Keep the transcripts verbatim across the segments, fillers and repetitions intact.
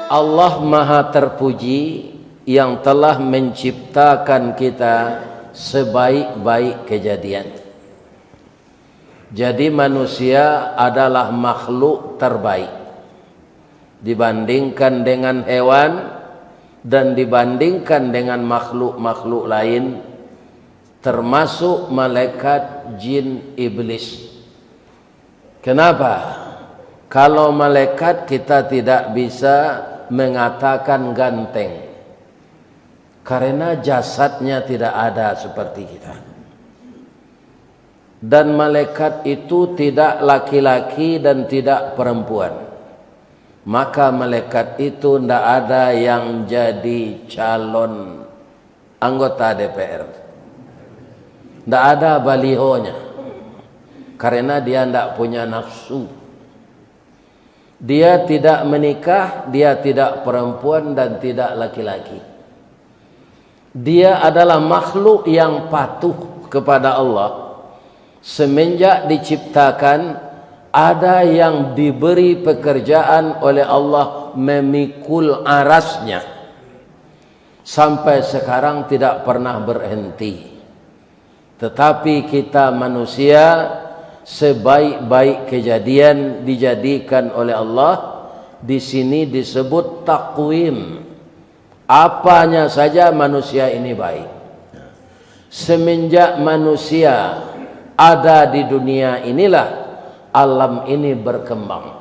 Allah Maha Terpuji yang telah menciptakan kita sebaik-baik kejadian. Jadi, manusia adalah makhluk terbaik dibandingkan dengan hewan dan dibandingkan dengan makhluk-makhluk lain, termasuk malaikat, jin, iblis. Kenapa? Kalau malaikat, kita tidak bisa mengatakan ganteng, karena jasadnya tidak ada seperti kita. Dan malaikat itu tidak laki-laki dan tidak perempuan. Maka malaikat itu ndak ada yang jadi calon anggota D P R. Ndak ada balihonya. Karena dia ndak punya nafsu. Dia tidak menikah, dia tidak perempuan dan tidak laki-laki. Dia adalah makhluk yang patuh kepada Allah. Semenjak diciptakan, ada yang diberi pekerjaan oleh Allah memikul arasnya. Sampai sekarang tidak pernah berhenti. Tetapi kita manusia, sebaik-baik kejadian dijadikan oleh Allah, di sini disebut takwim. Apanya saja manusia ini baik. Semenjak manusia ada di dunia inilah alam ini berkembang.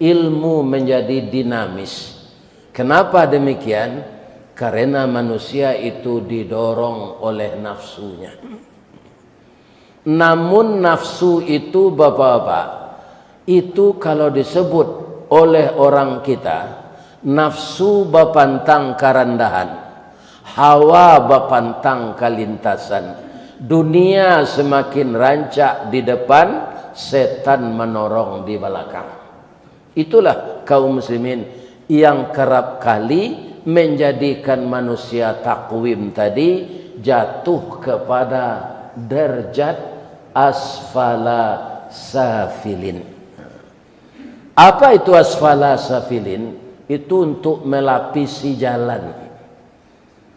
Ilmu menjadi dinamis. Kenapa demikian? Karena manusia itu didorong oleh nafsunya. Namun nafsu itu, bapak-bapak, itu kalau disebut oleh orang kita, nafsu bapantang karandahan, hawa bapantang kalintasan, dunia semakin rancak di depan, setan menorong di balakang. Itulah kaum muslimin yang kerap kali menjadikan manusia takwim tadi jatuh kepada derajat asfala safilin. Apa itu asfala safilin? Itu untuk melapisi jalan.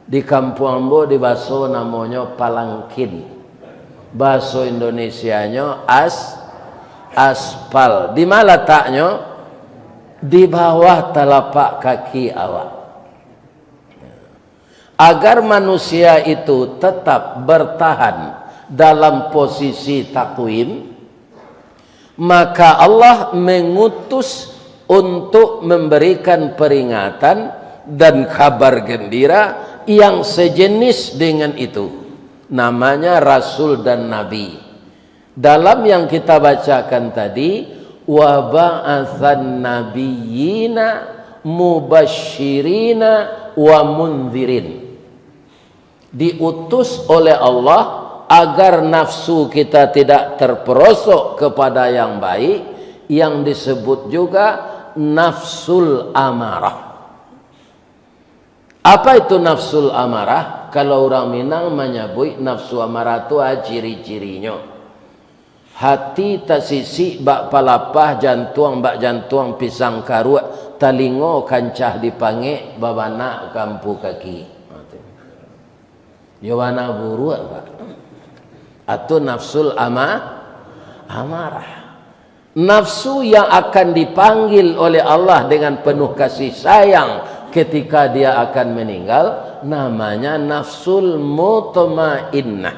Di kampuang ambo dibaso namonyo palangkin. Baso Indonesianyo as-, aspal. Di ma lataknyo? Di bawah talapak kaki awak. Agar manusia itu tetap bertahan dalam posisi takwim, maka Allah mengutus untuk memberikan peringatan dan kabar gembira yang sejenis dengan itu. Namanya rasul dan nabi. Dalam yang kita bacakan tadi, "Wa ba'atsan nabiyyina mubasyirina wa mundzirin." Diutus oleh Allah agar nafsu kita tidak terperosok kepada yang baik, yang disebut juga nafsul amarah. Apa itu nafsul amarah? Kalau urang Minang manyabuik nafsu amarah tu, ah, ciri-cirinyo. Hati tasisik bak palapah, jantuang bak jantuang pisang karuak, talingo kancah dipangek, babanak ka ampu kaki. Yo bana buruak, Pak. Atau nafsul ama-, amarah. Nafsu yang akan dipanggil oleh Allah dengan penuh kasih sayang ketika dia akan meninggal, namanya nafsul mutmainnah.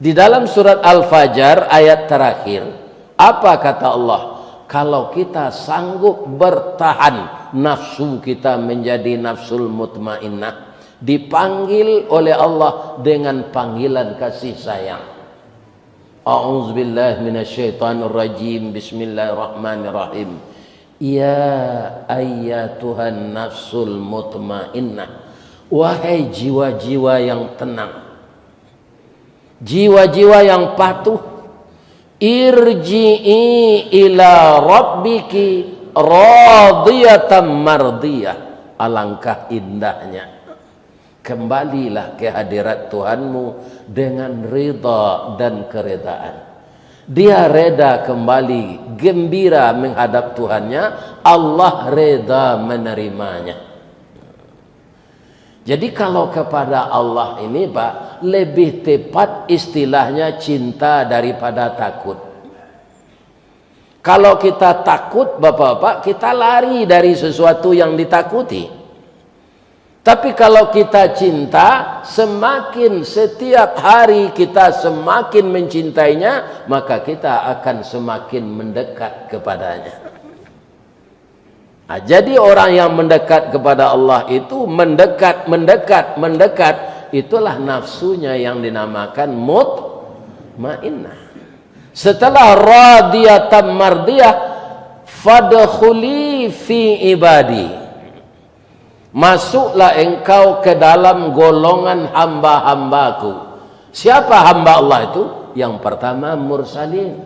Di dalam surat Al-Fajr ayat terakhir, apa kata Allah? Kalau kita sanggup bertahan nafsu kita menjadi nafsul mutmainnah, dipanggil oleh Allah dengan panggilan kasih sayang. A'udzubillahi minasyaitonirrajim. Bismillahirrahmanirrahim. Ya ayyatuhan nafsul mutmainnah. Wahai jiwa-jiwa yang tenang. Jiwa-jiwa yang patuh. Irji'i ila rabbiki radiyatan mardiyah. Alangkah indahnya. Kembalilah ke hadirat Tuhanmu dengan rida dan keredaan. Dia reda kembali, gembira menghadap Tuhannya, Allah reda menerimanya. Jadi, kalau kepada Allah ini, Pak, lebih tepat istilahnya cinta daripada takut. Kalau kita takut, Bapak-bapak, kita lari dari sesuatu yang ditakuti. Tapi kalau kita cinta, semakin setiap hari kita semakin mencintainya, maka kita akan semakin mendekat kepadanya. Nah, jadi orang yang mendekat kepada Allah itu mendekat, mendekat, mendekat, itulah nafsunya yang dinamakan mutmainnah. Setelah radiyatan mardiyah, fadkhuli fi ibadi. Masuklah engkau ke dalam golongan hamba-hambaku. Siapa hamba Allah itu? Yang pertama mursalin.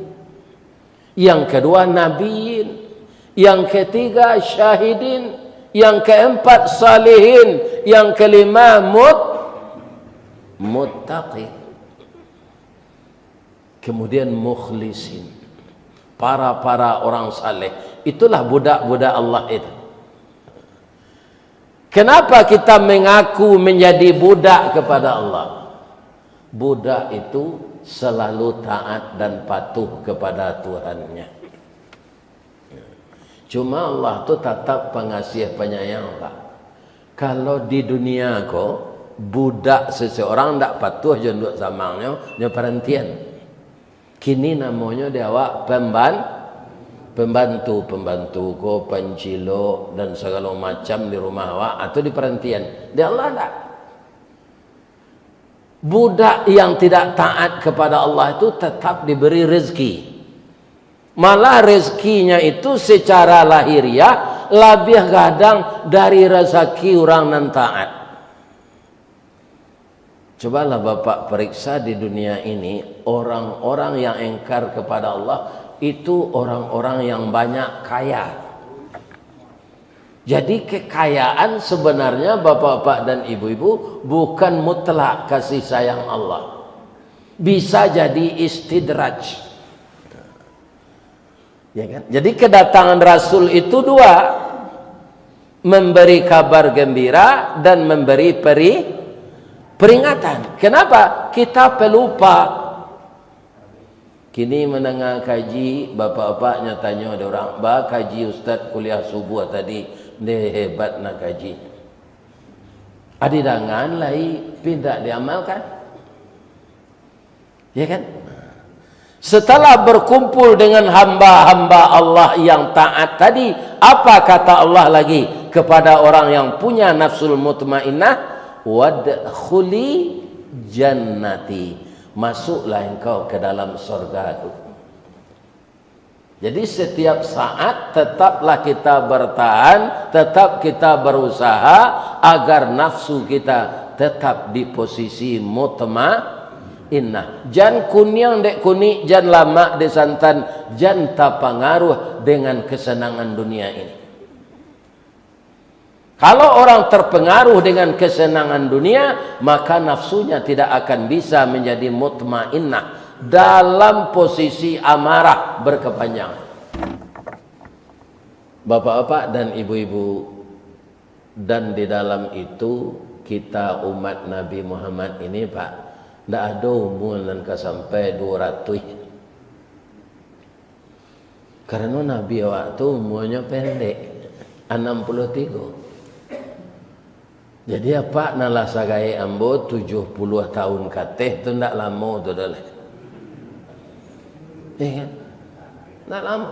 Yang kedua nabiin. Yang ketiga syahidin. Yang keempat salihin. Yang kelima mut-, muttaqin. Kemudian mukhlisin. Para-para orang saleh. Itulah budak-budak Allah itu. Kenapa kita mengaku menjadi budak kepada Allah? Budak itu selalu taat dan patuh kepada Tuhannya. Cuma Allah tu tatap pangasih panyayang, Pak. Kalau di dunia ko, budak seseorang ndak patuh jo induak samangnyo, nyo parantian. Kini namonyo di awak pemban-, pembantu, pembantu ko, pancilok, dan sagalo macam di rumah awak, atau di parantian. Di Allah ndak. Budak yang tidak taat kepada Allah itu tetap diberi rezeki. Malah rezekinya itu secara lahiriah labiah gadang dari rezeki urang nan taat. Cobalah Bapak periksa di dunia ini, orang-orang yang engkar kepada Allah itu orang-orang yang banyak kaya. Jadi, kekayaan sebenarnya, Bapak-bapak dan Ibu-ibu, bukan mutlak kasih sayang Allah. Bisa jadi istidraj. Ya kan? Jadi, kedatangan Rasul itu dua, memberi kabar gembira dan memberi peri-, peringatan. Kenapa? Kita pelupa. Kini mandanga kaji, bapak-bapak nyo tanyo dek urang, "Ba kaji ustaz kuliah subuah tadi, nde hebat nah kaji." Adi dangan lai, pintak diamalkan. Ya kan? Setelah berkumpul dengan hamba-hamba Allah yang taat tadi, apa kata Allah lagi kepada orang yang punya nafsul mutmainnah? "Wadkhuli jannati." Masuklah engkau ke dalam sorgaku. Jadi, setiap saat tetaplah kita bertahan, tetap kita berusaha agar nafsu kita tetap di posisi mutmainnah. Jan kuniang dek kunik, jan lamak dek santan, jan tapangaruh dengan kesenangan dunia ini. Kalau orang terpengaruh dengan kesenangan dunia, maka nafsunya tidak akan bisa menjadi mutmainnah dalam posisi amarah berkepanjangan. Bapak-bapak dan ibu-ibu, dan di dalam itu, kita umat Nabi Muhammad ini, Pak, ndak ado umur nan ka sampai duo ratuih. Karano Nabi awak tu umuanyo pendek, anam puluah tigo. Jadi, apak nan lah sagaek ambo tujuah puluah tahun kateh tu ndak lamo tu doh lai. Iya kan? Ndak lamo.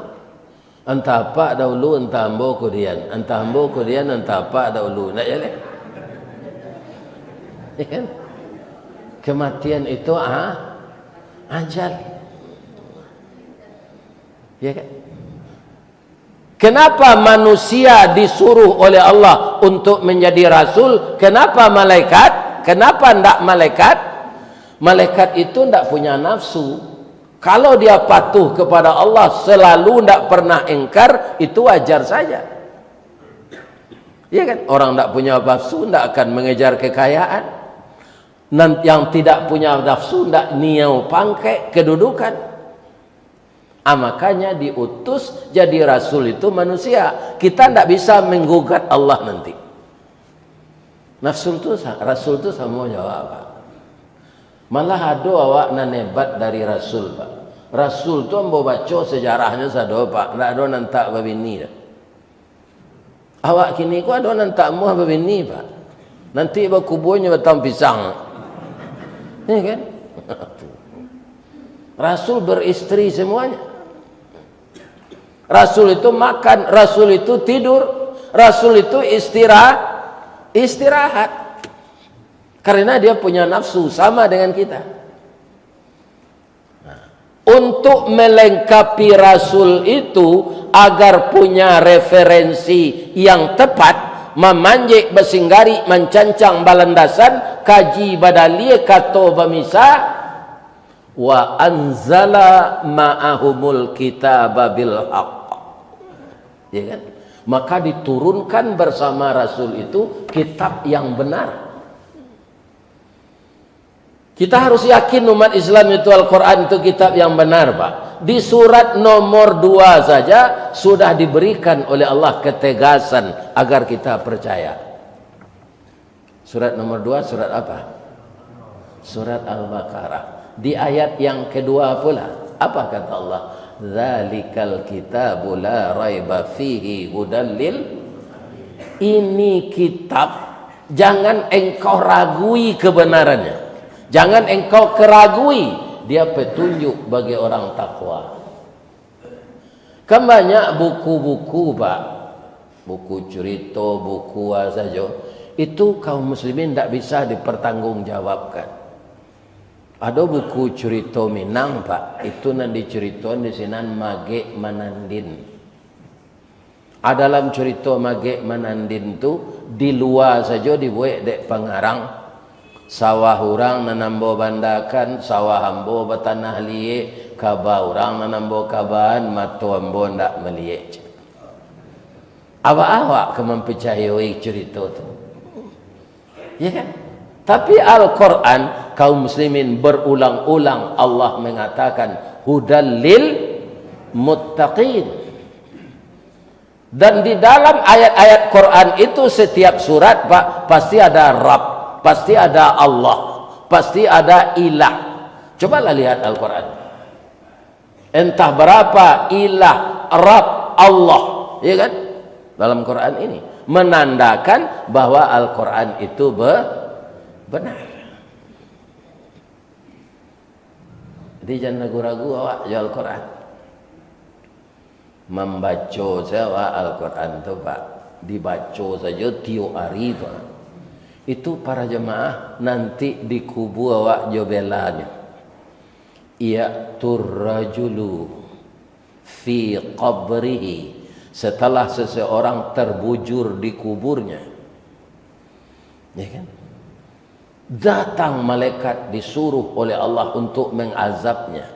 Antah apak dahulu, antah ambo kudian. Antah ambo kudian, antah apak dahulu. Ndak jaleh? Iya kan? Kematian itu, ah, ajal. Ya kan? Kenapa manusia disuruh oleh Allah untuk menjadi rasul? Kenapa malaikat? Kenapa ndak malaikat? Malaikat itu ndak punya nafsu. Kalau dia patuh kepada Allah, selalu ndak pernah ingkar, itu wajar saja. Ya kan? Orang ndak punya nafsu ndak akan mengejar kekayaan. Nan, yang tidak punya nafsu ndak niau pangkek, kedudukan. Ah, makanya diutus jadi rasul itu manusia. Kita ndak bisa menggugat Allah nanti. Nafsul tu sa-, rasul tu samo jo awak, Pak. Malah ado awak nan hebat dari rasul, Pak. Rasul tu ambo baco sejarahnyo sado, Pak. Ndak ado nan tak babini doh. Awak kini ko ado nan tak amuah babini, Pak. Nanti bakubuanyo batang pisang. Ya kan? Rasul beristri semuanya. Rasul itu makan, Rasul itu tidur, Rasul itu istira-, istirahat. Karena dia punya nafsu sama dengan kita. Nah, untuk melengkapi Rasul itu, agar punya referensi yang tepat, mamanjek basinggari, mancancang balandasan, kaji badalie, kato bamisa, "Wa anzala ma'ahumul kitaba bil haq." Ya kan? Maka diturunkan bersama Rasul itu kitab yang benar. Kita harus yakin umat Islam itu Al-Quran itu kitab yang benar, Pak. Di surat nomor dua saja sudah diberikan oleh Allah ketegasan agar kita percaya. Surat nomor dua, surat apa? Surat Al-Baqarah. Di ayat yang kedua pula, apa kata Allah? "Dzalikal kitabu la raiba fihi hudal lil." Ini kitab, jangan engkau ragui kebenarannya. Jangan engkau keragui, dia petunjuk bagi orang takwa. Kan banyak buku-buku, Pak. Buku curito, buku a sajo. Itu kaum muslimin ndak bisa dipertanggungjawabkan. Ado buku curito Minang, Pak. Itu nan dicuritoan di sinan Magek Manandin. A dalam curito Magek Manandin tu, di lua sajo dibuek dek pangarang. Sawah urang nan ambo bandakan, sawah ambo batanah liek, kaba urang nan ambo kabaan, mato ambo ndak maliek. Awak-awak ka mampicayoi curito tu. Ya kan? Tapi Al-Quran, kaum muslimin, berulang-ulang Allah mengatakan, "Hudal lil muttaqin." Dan di dalam ayat-ayat Quran itu, setiap surat, Pak, pasti ada Rabb, pasti ada Allah, pasti ada ilah. Cobalah lihat Al-Quran. Entah berapa ilah, Rabb, Allah, ya kan? Dalam Quran ini menandakan bahwa Al-Quran itu be-, benar. Jadi, jan ragu-ragu awak jo Al-Quran. Mambaco sajo awak Al-Quran tu, Pak. Dibaco sajo tiok ari tu. Itu para jamaah nanti dikubua awak jo belanyo. Ya'tur rajulu fi qabrihi, setelah seseorang terbujur di kuburnya. Ya kan? Datang malaikat disuruh oleh Allah untuk mengazabnya.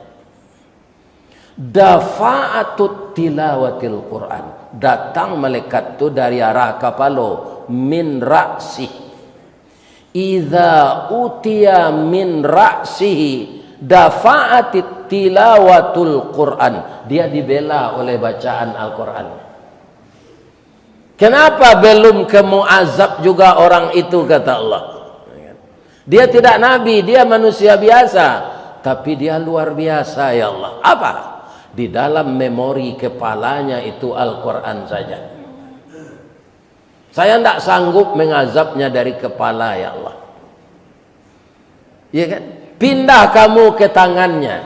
Dafa'atut tilawatil Quran. Datang malaikat tu dari arah kapalo, min ra'sih. Idza utiya min ra'sihi dafa'atit tilawatul Quran. Dia dibela oleh bacaan Al-Quran. Kenapa belum kamu azab juga orang itu, kata Allah. Dia tidak nabi, dia manusia biasa. Tapi dia luar biasa, ya Allah. Apa? Di dalam memori kepalanya itu Al-Quran saja. Saya ndak sanggup mengazabnya dari kepala, ya Allah. Ya kan? Pindah kamu ke tangannya.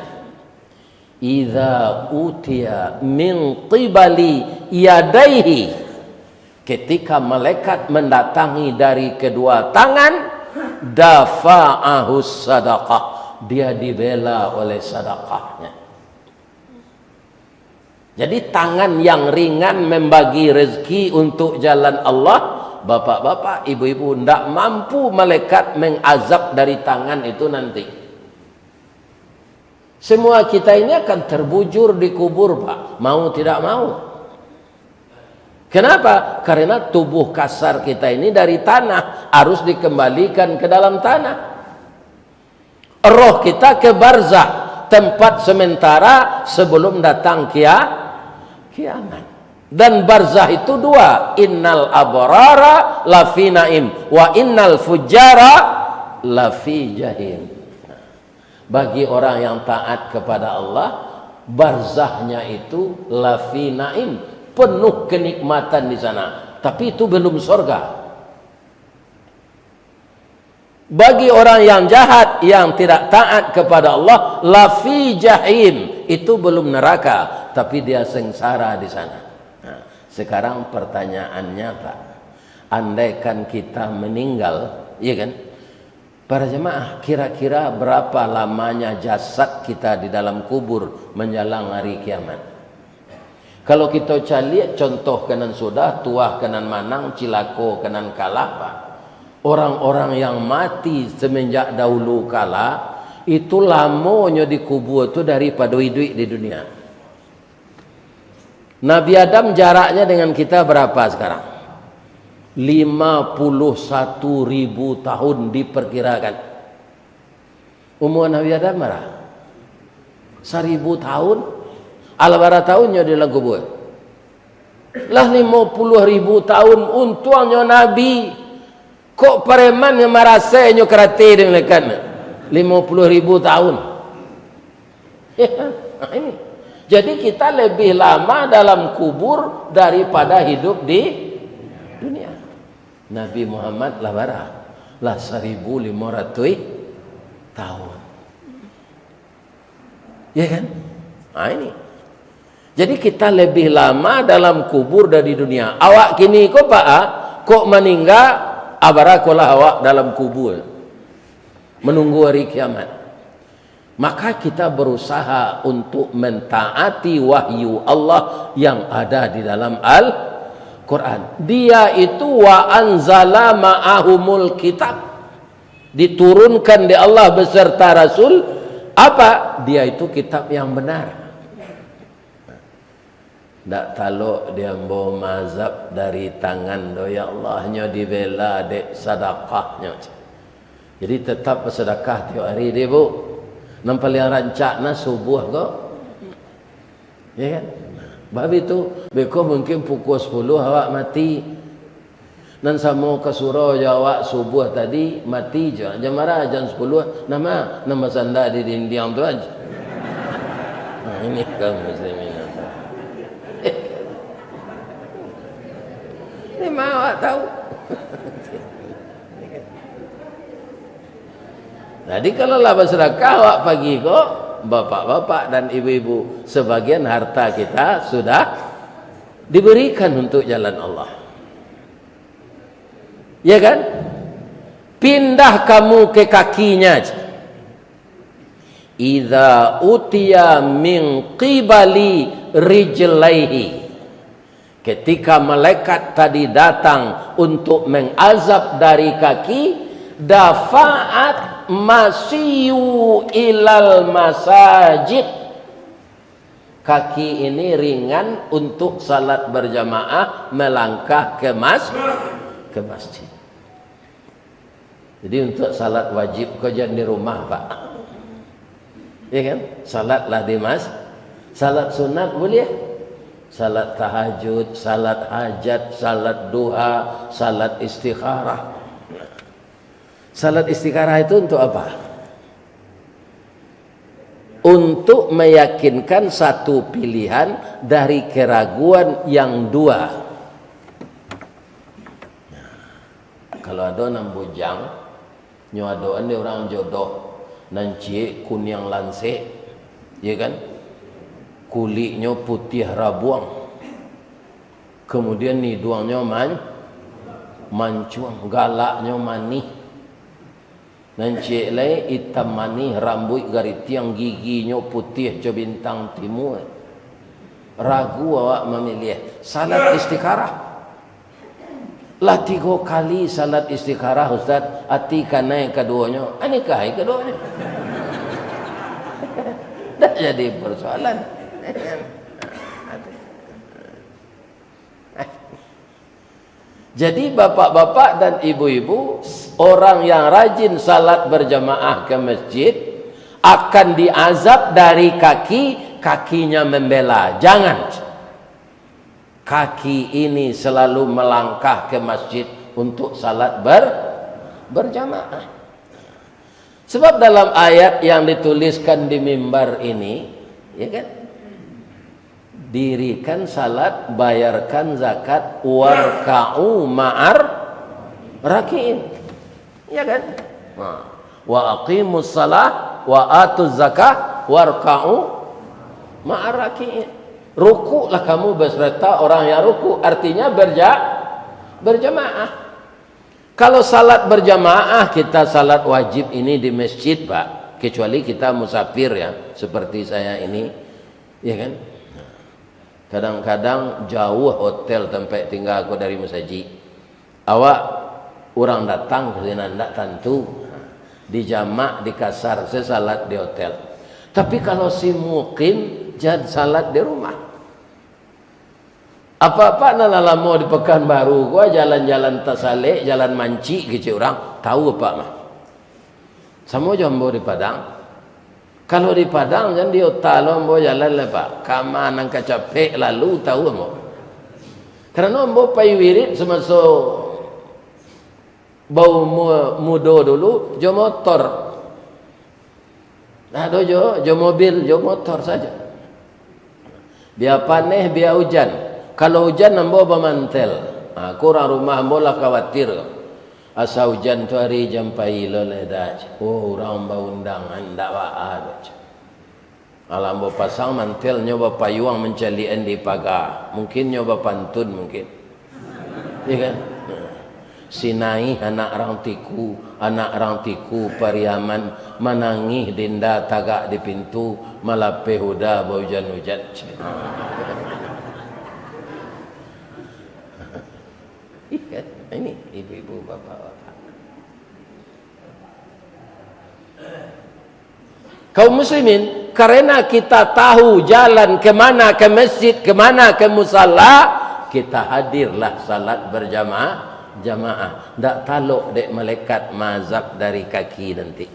Idza utiya min qibali yadaihi. Ketika malaikat mendatangi dari kedua tangan, dafa'ahu sadaqah. Dia dibela oleh sadakahnya. Jadi, tangan yang ringan membagi rezeki untuk jalan Allah, bapak-bapak, ibu-ibu, ndak mampu malaikat mengazab dari tangan itu nanti. Semua kita ini akan terbujur di kubur, Pak. Mau tidak mau. Kenapa? Karena tubuh kasar kita ini dari tanah, harus dikembalikan ke dalam tanah. Roh kita ke barzah, tempat sementara sebelum datang kia-, kiamat. Dan barzah itu dua, innal abrara lafi naim, wa innal fujjara lafi jahim. Bagi orang yang taat kepada Allah, barzahnya itu lafi naim, penuh kenikmatan di sana. Tapi itu belum sorga. Bagi orang yang jahat, yang tidak taat kepada Allah, lafi jahim, itu belum neraka, tapi dia sengsara di sana. Nah, sekarang pertanyaannya, Pak, andaikan kita meninggal, iya kan? Para jemaah, kira-kira berapa lamanya jasad kita di dalam kubur menjelang hari kiamat? Kalau kita caliak contoh ka nan sudah, tuah ka nan manang, cilako ka nan kalah, Pak. Orang-orang yang mati semenjak dahulu kala, itu lamonyo di kubur tu daripado iduik di dunia. Nabi Adam jaraknya dengan kita berapa sekarang? Lima puluh satu ribu tahun diperkirakan. Umur Nabi Adam bara? Saribu tahun. Alah bara tahunnyo di dalam kubur? Lah limo puluah ribu tahun, untuangnyo Nabi. Kok pareman nan marasai nyo karate dek malaikat? Limo puluah ribu tahun. Ya kan? Nah, ini. Jadi kita lebih lama dalam kubur daripada hidup di dunia. Nabi Muhammad lah bara? Lah saribu limo ratuih tahun. Ya kan? Nah, ini. Jadi kita lebih lama dalam kubur dari dunia. Awak kini ko, Pak, ah, kok maningga, abarakolah awak dalam kubur. Menunggu hari kiamat. Maka kita berusaha untuk mentaati wahyu Allah yang ada di dalam Al-Quran. Dia itu wa anzala ma'ahumul kitab. Diturunkan di Allah beserta Rasul, apa? Dia itu kitab yang benar. Ndak talok di ambo mazhab dari tangan do, ya Allah, nyo dibela dek sadakahnyo. Jadi tetap basadakah tiok hari deh, Bu. Nan paliang rancak nah subuah ko. Ya kan? Bab itu, beko mungkin pukul sepuluh awak mati. Nan samo ka surau jo awak subuah tadi, mati jo. Jam bara? Jam sepuluh. Nama? Nan basanda di dindiang tu aja. Nah, ini kaum muslimin. Ini mah awak tahu. Jadi, kalau lah basadakah awak pagi ko, bapak-bapak dan ibu-ibu, sebagian harta kita sudah diberikan untuk jalan Allah. Ya kan? Pindah kamu ke kakinya. Idza utiya min qibali rijlaihi. Ketika malaikat tadi datang untuk mengazab dari kaki, dafa'at masyu ilal masajid. Kaki ini ringan untuk salat berjamaah, melangkah ke mas-, ke masjid. Jadi, untuk salat wajib ko jan di rumah, Pak. Ya kan? Salatlah di mas-, salat sunat boleh. Salat tahajud, salat hajat, salat duha, salat istikharah. Salat istikharah itu untuk apa? Untuk meyakinkan satu pilihan dari keraguan yang dua. Kalau ado nan bujang, nyo adokan dek urang jodoh, nan ciek kuniang lansek, ya kan? Kuliknyo putiah rabuang, kemudian iduangnyo man-, mancuang, galaknyo manih. Nan ciek lai itam manih, rambuik garitiang, giginyo putiah co bintang timua. Ragu awak mamiliah. Salat istikharah. Lah tigo kali salat istikharah, Ustaz, ati kanai kaduonyo. Anikah ai kaduonyo. Ndak jadi persoalan. Jadi, bapak-bapak dan ibu-ibu, orang yang rajin salat berjamaah ke masjid, Akan diazab dari kaki, kakinya membela. Jangan. Kaki ini selalu melangkah ke masjid untuk salat ber-, berjamaah. Sebab dalam ayat yang dituliskan di mimbar ini, ya kan? Dirikan salat, bayarkan zakat, warka'u ma'ar raki'in. Ya kan? Nah. Wa aqimus salah wa atuz zakah warka'u ma'ar raki'in. Rukuklah kamu beserta orang yang rukuk, artinya berja-, berjamaah. Kalau salat berjamaah, kita salat wajib ini di masjid, Pak. Kecuali kita musafir ya, seperti saya ini, ya kan? Kadang-kadang jauah hotel tampek tingga ko dari masajik. Awak urang datang ka sinan, ndak tantu. Dijamak, dikasar se salat di hotel. Tapi kalau si mukim, jan salat di rumah. Apak-apak nan lah lamo di Pekanbaru ko, jalan-jalan Tasalek, jalan Mancik kecek urang, tahu apak mah. Samo jo ambo di Padang. Kalau di Padang, jan di ota lo ambo jalan lai, Pak. Kama nan ka capek lalu, tahu ambo. Karano ambo pai wirid samaso baumua mudo dulu, jo motor. Ado jo, jo mobil, jo motor sajo. Bia paneh, bia ujan. Kalau ujan, ambo bamantel. Ha, ko urang rumah ambo lah khawatir. Asa ujan tu ari jan pai lo lai dak. Oh, urang baundangan, ndak baa doh. Alah ambo pasang mantel, nyo bapayuang mancaliak-an di paga. Mungkin nyo bapantun, mungkin. Iya kan? Sinaih anak rang Tiku, anak rang Tiku Pariaman, manangih dinda tagak di pintu, malapeh uda baujan-ujan. Iya kan? Ini ibu-ibu, bapak-bapak. Kaum muslimin, karena kita tahu jalan ke mana, ke masjid, ke mana, ke musala, kita hadirlah salat berjamaah, jamaah. Ndak talok dek malaikat maazab dari kaki nanti.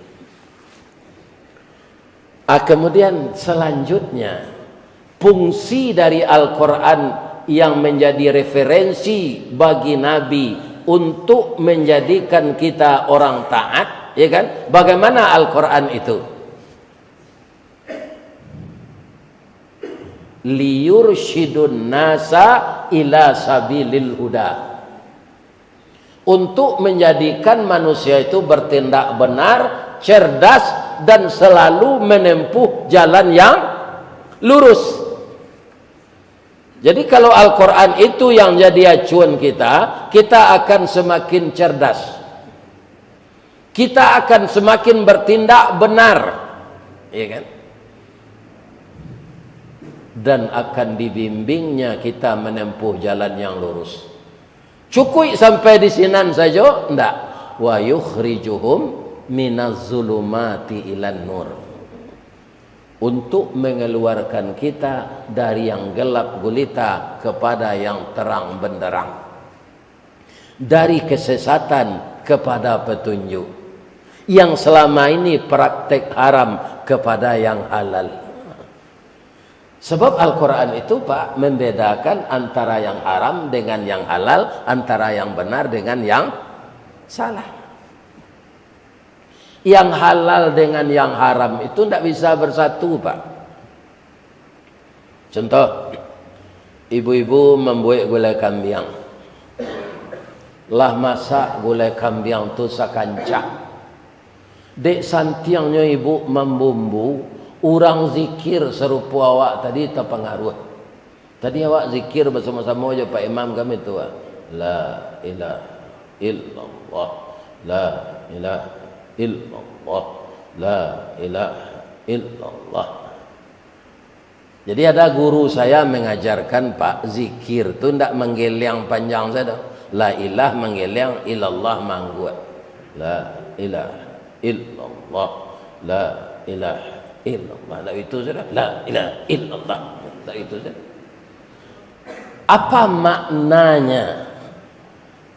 Ah, kemudian selanjutnya, fungsi dari Al-Quran yang menjadi referensi bagi Nabi untuk menjadikan kita orang taat, ya kan? Bagaimana Al-Quran itu? Liyursyidun nasa ila sabilil huda. Untuk menjadikan manusia itu bertindak benar, cerdas, dan selalu menempuh jalan yang lurus. Jadi, kalau Al-Quran itu yang jadi acuan kita, kita akan semakin cerdas. Kita akan semakin bertindak benar. Iya kan? Dan akan dibimbingnya kita menempuh jalan yang lurus. Cukuik sampai di sinan sajo? Ndak. Wa yukhrijuhum minaz zulumati ilan nur. Untuk mengeluarkan kita dari yang gelap gulita kepada yang terang benderang. Dari kesesatan kepada petunjuk. Yang selama ini praktek haram kepada yang halal. Sebab Al-Quran itu, Pak, membedakan antara yang haram dengan yang halal, antara yang benar dengan yang salah. Yang halal dengan yang haram itu ndak bisa bersatu, Pak. Contoh, ibu-ibu mambuek gulai kambiang. Lah masak gulai kambiang tu sakancah. Dek santiangnyo ibu mambumbu, urang zikir sarupo awak tadi tapangaruah. Tadi awak zikir basamo-samo jo Pak Imam kami tu, ah. La ilaha illallah, la ilaha illallah, la ilaha illallah. Jadi ada guru saya mengajarkan, Pak, zikir tu ndak manggeliang panjang sajo. La ilah manggeliang, ilallah mangguak. La ilaha illallah, la ilaha illallah. Ndak itu sajo. La ilaha illallah. Ndak itu sajo. Apa maknanya?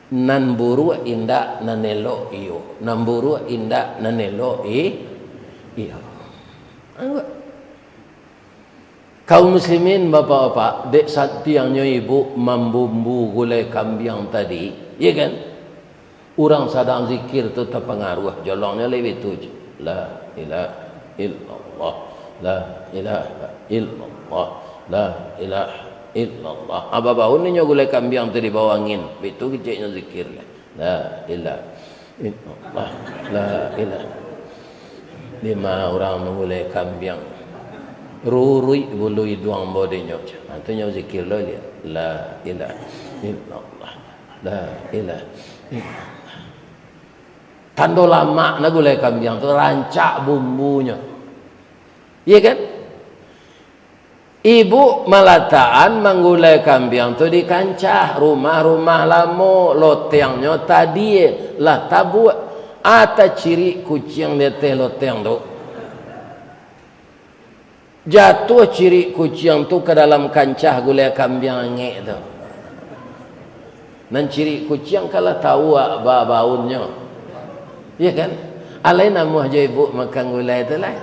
Nan buruak indak, nan elok iyo. Nan buruak indak, nan elok i-, iyo. Kaum muslimin, bapak-bapak, dek santiangnyo ibu mambumbu gulai kambiang tadi, ya kan? Urang sadang zikir tu tapangaruah, jolongnyo lai baitu je. La ilaha illallah, la ilaha illallah, la ilaha illallah. Ah, babaun inyo gulai kambiang tu di bawah angin, baitu keceknyo zikir lah. La ilaha illallah, la ilaha. Dima urang manggulai kambiang, ruruik bulu iduang ambo dinyo. Ah, tu nyo zikir lo liak. La ilaha illallah. La ilaha illallah. Tando lamak nah gulai kambiang tu, rancak bumbunyo. Iya kan? Ibu malatakan manggulai kambiang tu di kancah, rumah-rumah lamo, lotengnyo tadi lah tabuak. Ata cirik kuciang di ateh loteng tu. Jatuah cirik kuciang tu ka dalam kancah gulai kambiang angek tu. Nan cirik kuciang kan lah tau awak ba-, baunnyo. Iya kan? Alai namuah jo ibu makan gulai tu lah.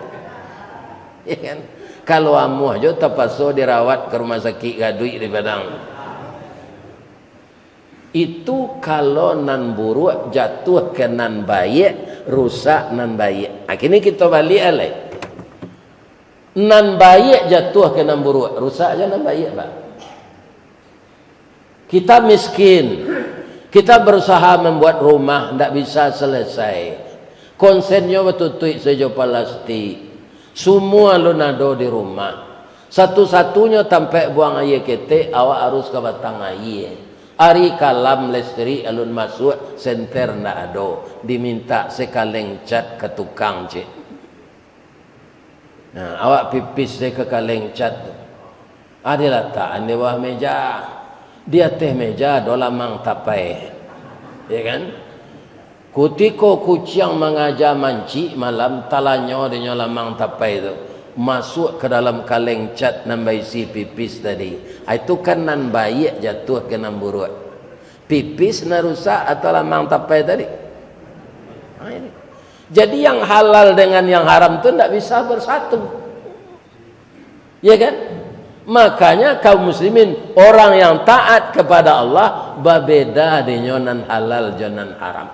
Iya kan? Kalau amuah jo tapaso dirawat ka rumah sakik gaduik di Padang. Itu kalau nan buruak jatuah ka nan baiak, rusak nan baiak. Ah, kini kito baliak alai. Nan baiak jatuah ka nan buruak, rusak jo nan baiak, Pak. Kita miskin, kita berusaha membuat rumah, ndak bisa selesai. Konsennyo batutuik sajo palastik. Sumua alun ado di rumah. Satu-satunyo tampek buang aia ketek, awak arus ka batang aia. Ari kalam listrik alun masuak, senter ndak ado. Dimintak sakaleng cat ka tukang, cek. Nah, awak pipis deh ka kaleng cat tu. Ah, dilatakan di bawah meja. Di ateh meja ado lamang tapai. Ya kan? Kutiko kuciang mangaja mancik malam, talanyo dinyo lamang tapai tu. Masuak ka dalam kaleng cat nan baisi pipis tadi. Ah, itu kan nan baiak jatuah ka nan buruak. Pipis nan rusak atau lamang tapai tadi? Ah, ini. Jadi, yang halal dengan yang haram tu ndak bisa bersatu. Ya kan? Makanya kaum muslimin, orang yang taat kepada Allah, babeda dinyo nan halal jo nan haram.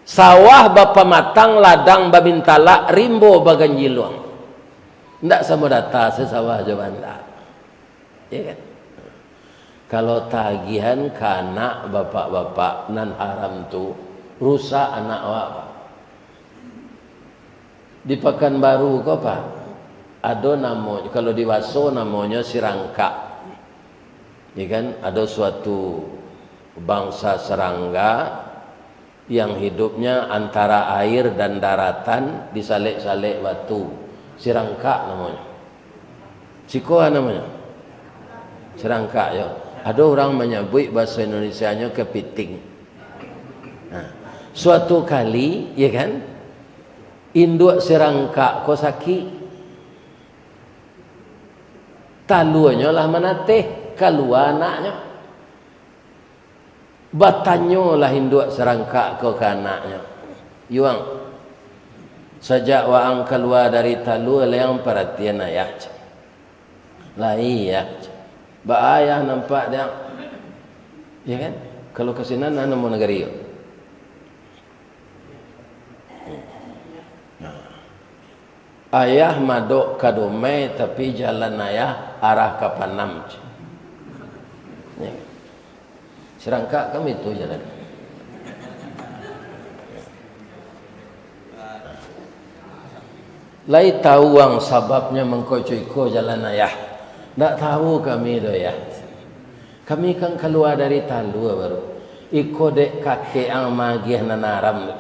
Sawah bapamatang, ladang babintalak, rimbo baganjiluang. Ndak samo data se sawah jo banda. Ya kan? Kalau tagihan ka anak bapak-bapak nan haram tu, rusak anak awak, Pak. Di Pakanbaru ko, Pak, ado namo, kalau di baso namonyo sirangkak. Ya kan? Ado suatu bangsa serangga yang hidupnya antara air dan daratan, disalek-salek batu. Sirangkak namonyo. Siko namonyo? Sirangkak yo. Ado urang manyabuik bahaso Indonesianyo kepiting. Nah, suatu kali, ya kan, induak sirangkak ko sakik. Taluanyo lah manateh, kalua anaknyo. Batanyolah induak sirangkak ko ka anaknyo, "Yuang, sajak waang kalua dari talua, lai ang paratian ayah?" cek. "Lai, Yah." cek. "Baa ayah nampak dek ang?" Ya kan? Kalau ka sinan, nah, namo nagari ko. Nah. "Ayah madok ka Dumai, tapi jalan ayah arah ka Panam." Ni. Sirangkak kami tu jalan. "Lai tau ang sababnyo mangko co iko jalan ayah?" "Ndak tau kami doh, Yah. Kami kan kalua dari talua baru. Iko dek kakek ang maagiah nan haram tu.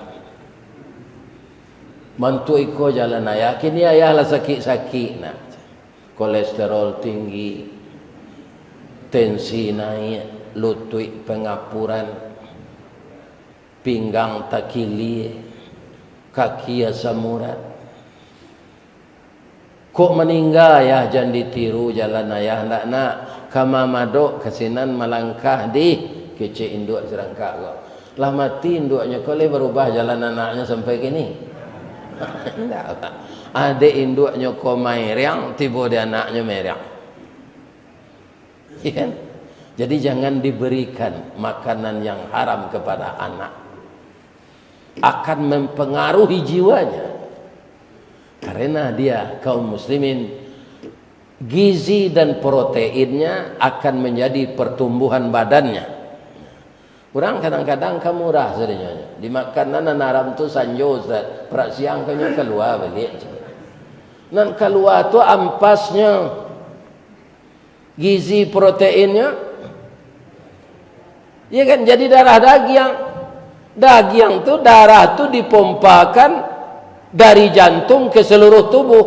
Bantuak iko jalan ayah, kini ayah lah sakik-sakik nak. Kolesterol tinggi, tensi naiak, lutuik pangapuran, pinggang takilia, kaki asam urat. Kok maningga ayah, jan ditiru jalan ayah, ndak nak. Ka ma madok ka sinan malangkah dih," kecek induak sirangkak ko. Lah mati induaknyo ko, lai barubah jalan anaknyo sampai kini. Indak. Adek induaknyo ko mairiang, tibo di anaknyo mairiang. Iya kan? Jadi, jangan diberikan makanan yang haram kepada anak. Akan mempengaruhi jiwanya. Karena dia, kaum muslimin, gizi dan proteinnya akan menjadi pertumbuhan badannya. Urang kadang-kadang ka murah sadonyo. Dimakan nan haram tu sanjo, Ustaz. Parak siang ka nyo kalua baliak. Nan kalua tu ampasnyo, gizi proteinnyo. Ya kan? Jadi darah dagiang. Dagiang tu, darah tu dipompakan dari jantung ke seluruh tubuh.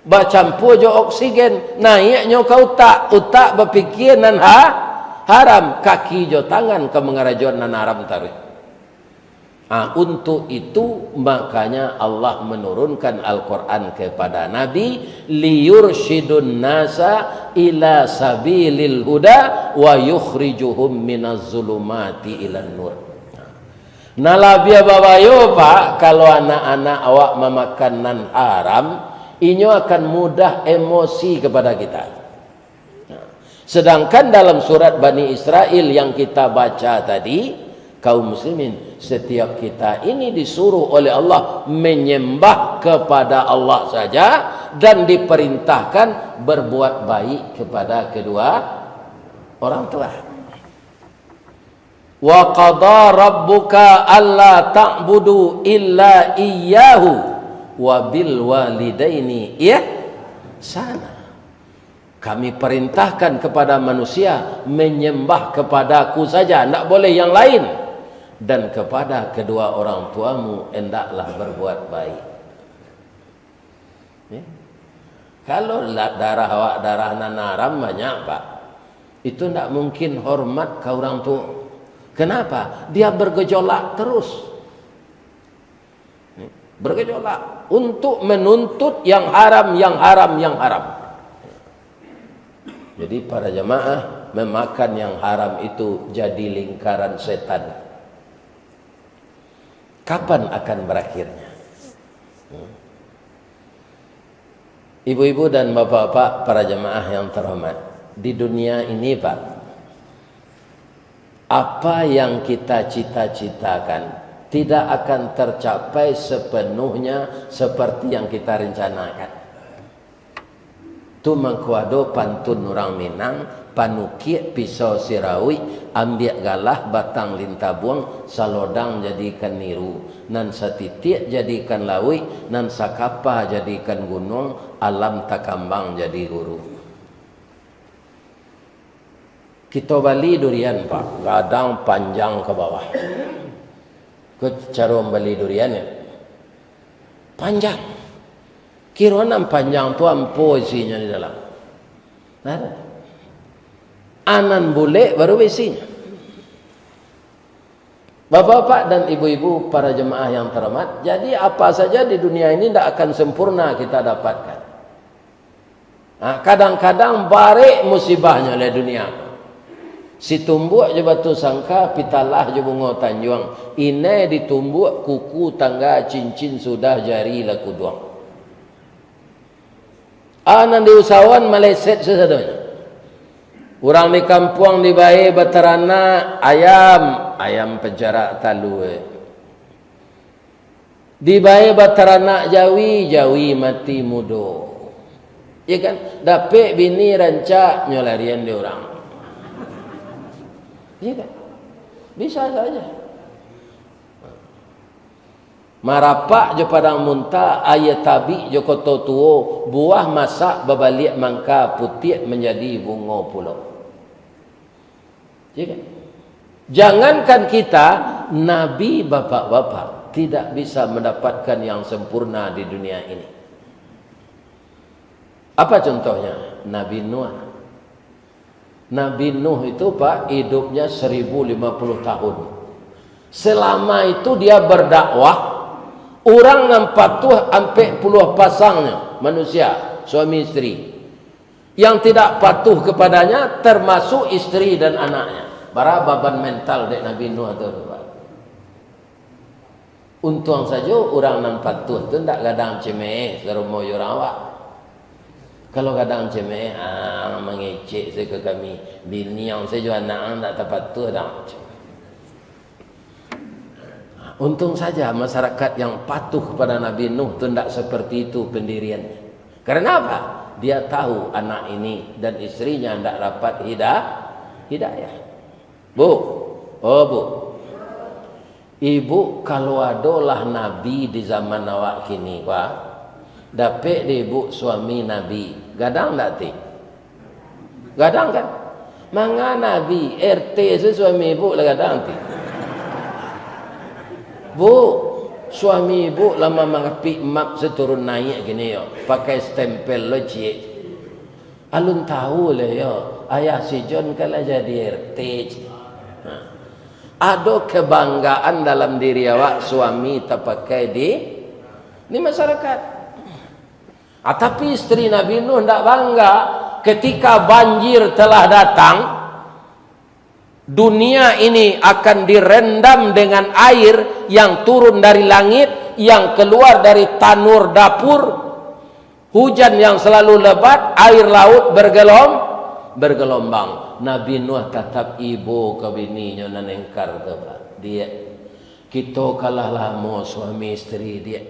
Bacampua jo oksigen, naiaknyo ka utak, utak bapikia nan ha-, haram, kaki jo tangan ka mangarajoan nan haram taruih. Ah, untuk itu, makanya Allah menurunkan Al-Quran kepada Nabi, "Liyursyidun nasa ila sabilil huda wa yukhrijuhum minaz zulumati ilan nur." Nah, labiah babayo, Pak, kalau anak-anak awak mamakan nan haram, inyo akan mudah emosi kepada kita. Nah, sedangkan dalam surat Bani Israel yang kita baca tadi, kaum muslimin, setiap kita ini disuruh oleh Allah menyembah kepada Allah saja dan diperintahkan berbuat baik kepada kedua orang tua. "Wa qada rabbuka alla ta'budu illa iyyahu wa bil walidaini ihsana." Kami perintahkan kepada manusia menyembah kepada-Ku saja, ndak boleh yang lain. Dan kepada kedua orang tuamu hendaklah berbuat baik. Ya. Kalau la-, darah awak darah nan haram banyak, Pak, itu ndak mungkin hormat ka urang tuo. Kenapa? Dia bergejolak terus. Bergejolak untuk menuntut yang haram, yang haram, yang haram. Jadi, para jamaah, memakan yang haram itu jadi lingkaran setan. Kapan akan berakhirnya? Hmm. Ibu-ibu dan bapak-bapak, para jamaah yang terhormat, di dunia ini, Pak, apa yang kita cita-citakan tidak akan tercapai sepenuhnya seperti yang kita rencanakan. Tu mangko ado pantun urang Minang, "Panukiak pisau sirauik, ambiak galah batang lintabuang, salodang jadikan niru, nan satitiak jadikan lauik, nan sakapa jadikan gunuang, alam takambang jadi guru." Kito bali durian, Pak, gadang panjang ka bawah. Ko caro mambali durian, ya? Panjang. Kiro nan panjang tu ampo isinyo di dalam. Nah, anan bulek baru baisinyo. Bapak-bapak dan ibu-ibu, para jemaah yang terhormat, jadi apa saja di dunia ini ndak akan sempurna kita dapatkan. Ha, kadang-kadang barek musibahnyo lai dunia. Situmbuak jo Batu Sangka, Pitalah jo Bungo Tanjuang, inai ditumbuak kuku tangga, cincin sudah jari lah kuduang. A nan di usahoan maleset sasadonyo. Urang di kampuang dibae bataranak ayam, ayam pajarak talua. Dibae bataranak jawi, jawi mati mudo. Iya kan? Dapek bini rancak, nyo larian di urang. Iya kan? Bisa saja. Marapak jo Padang Munta, aia tabik jo Koto Tuo, buah masak babaliak mangka, putiak manjadi bungo pulo. Ya kan? Jangankan kita, Nabi, bapak-bapak tidak bisa mendapatkan yang sempurna di dunia ini. Apa contohnya? Nabi Nuh. Nabi Nuh itu, Pak, hidupnya seribu lima puluh tahun. Selama itu dia berdakwah, urang nan patuh ampek puluah pasangnyo manusia, suami isteri. Yang tidak patuh kepadanya termasuk isteri dan anaknya. Bara baban mental dek Nabi Nuh tu, Pak. Untuang sajo urang nan patuah tu ndak gadang cemeeh sarumo jo urang awak. Kalau gadang cemeeh, ah, mangecek sajo ka kami, biniang sajo anak ang ndak tapatuah dang. Untung saja masyarakat yang patuh kepada Nabi Nuh tu ndak seperti itu pendiriannya. Karena apa? Dia tahu anak ini dan istrinya ndak dapat hida-, hidayah. Bu, oh bu, ibu kalau adolah nabi di zaman awak kini, wah, dapek di ibu suami nabi, gadang ndak ti? Gadang kan? Manga nabi, R T se suami ibu lah gadang ti. Bu, suami ibu lah mamangapik map seturun naik gini yo, pakai stempel lo ciek. Alun tahu lah yo, ayah si John kan lah jadi R T. Nah, ado kebanggaan dalam diri awak, suami tapakai di, di masyarakat. Ah, tapi isteri Nabi Nuh ndak bangga ketika banjir telah datang, dunia ini akan direndam dengan air yang turun dari langit, yang keluar dari tanur dapur, hujan yang selalu lebat, air laut bergelom-, bergelombang. Nabi Nuh tatap ibo ka bininyo nan engkar tu, Pak. Diak, kito kalah lamo suami isteri, Diak.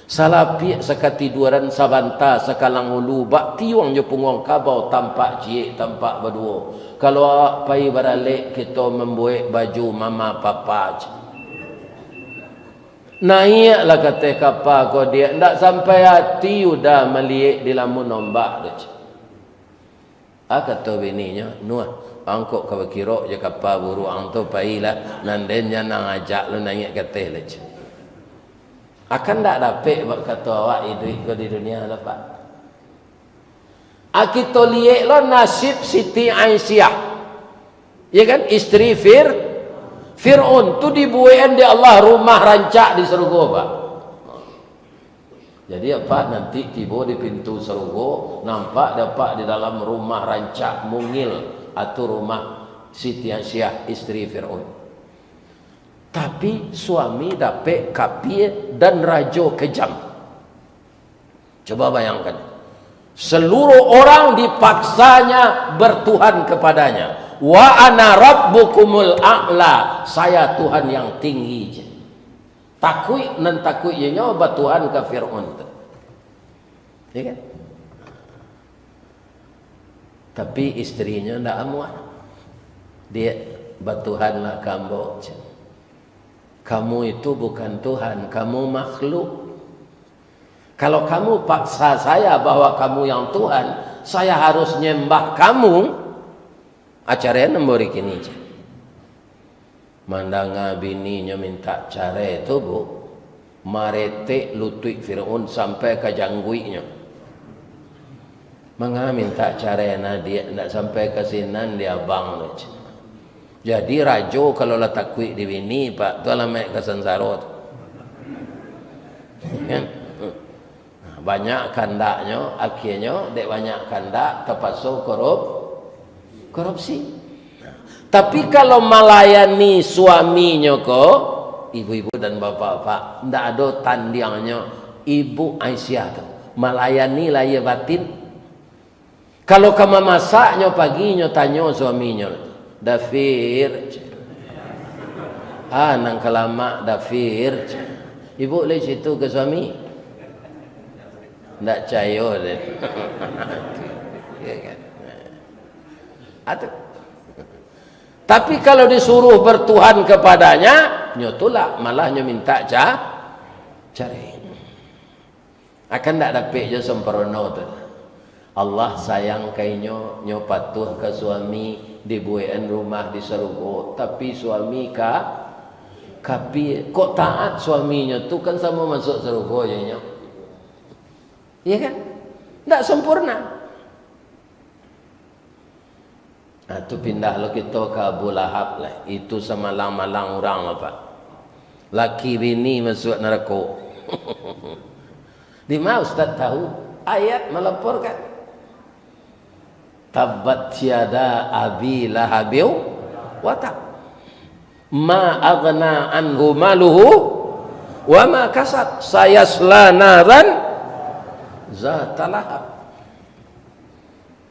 Salapiak sakatiduaran, sabanta sakalang ulu, bak tiuang jo punguang kabau, tampak ciek, tampak baduo. Kalau awak pai baralek, kito mambuek baju mama papa, cik. Naiaklah kateh kapa ko, Diak, ndak sampai ati Uda maliek di lamun ombak tu, cik. Ah, kato bininyo, "Nuh, ang kok ka bakirok jo kapa buruak ang tu, pailah, nan den jan ang ajak lo naiak kateh lai," cik. Akan ndak dapek bak kato awak iduik ko di dunia tu, Pak. Ah, kito liek lo nasib Siti Aisyah. Ya kan? Isteri Fir-, Fir'aun tu dibuekan dek Allah rumah rancak di sarugo, Pak. Jadi, apa nanti tibo di pintu sarugo, nampak dek apak di dalam rumah rancak mungil, atau rumah Siti Aisyah, isteri Fir'aun. Tapi, suami dapek kapie dan rajo kejam. Coba bayangkan, seluruh orang dipaksanya bertuhan kepadanya. "Wa ana rabbukumul a'la," saya Tuhan yang tinggi je. Takuik, nan takuik je nyo batuhan ka Fir'aun tu. Ya kan? Tapi isterinyo ndak amuah. "Diak, batuhanlah ka ambo," cek. "Kamu itu bukan Tuhan, kamu makhluk. Kalau kamu paksa saya bahwa kamu yang Tuhan, saya harus nyembah kamu." Acara nan bari kini, cek. Mandanga bininyo mintak carai tu, Bu, maretek lutuik Firaun sampai ka jangguiknyo. "Manga mintak carai nah, Diak, ndak sampai ka sinan di abang tu," cek. Jadi, rajo kalau lah takuik di bini, Pak, tu alamaik ka sansaro tu. Kan? Nah, banyak kandaknyo, akhirnyo dek banyak kandak, tapaso korup-, korupsi. Tapi kalau malayani suaminyo ko, ibu-ibu dan bapak-bapak, ndak ado tandiangnyo Ibu Aisyah tu. Malayani lahia batin. Kalau ka mamasaknyo pagi, nyo tanyo suaminyo, "Dafir," cek. "Ah, nan ka lamak, Dafir," cek. Ibu lai situ ka suami. Ndak cayo deh. Ya kan? Atu. Tapi kalau disuruh bertuhan kepadanya, nyo tulak, malah nyo mintak ca-, carai. Akan ndak dapek jo sempurno tu. Allah sayang ka inyo, nyo patuh ka suami, dibuekan rumah di sarugo, tapi suami ka-, kapie. Kok taat suaminyo tu, kan samo masuak sarugo jo inyo. Iya kan? Ndak sempurna. Nah, tu pindah lo kito ka Abu Lahab lah. Itu samalang-malang urang lo, Pak. Laki bini masuak narako. Di ma Ustaz tahu? Ayat malaporkan. "Tabbat yada Abi Lahabiw wa tab. Ma aghna anhu maluhu Wa ma kasab, sayasla naran zata lahab.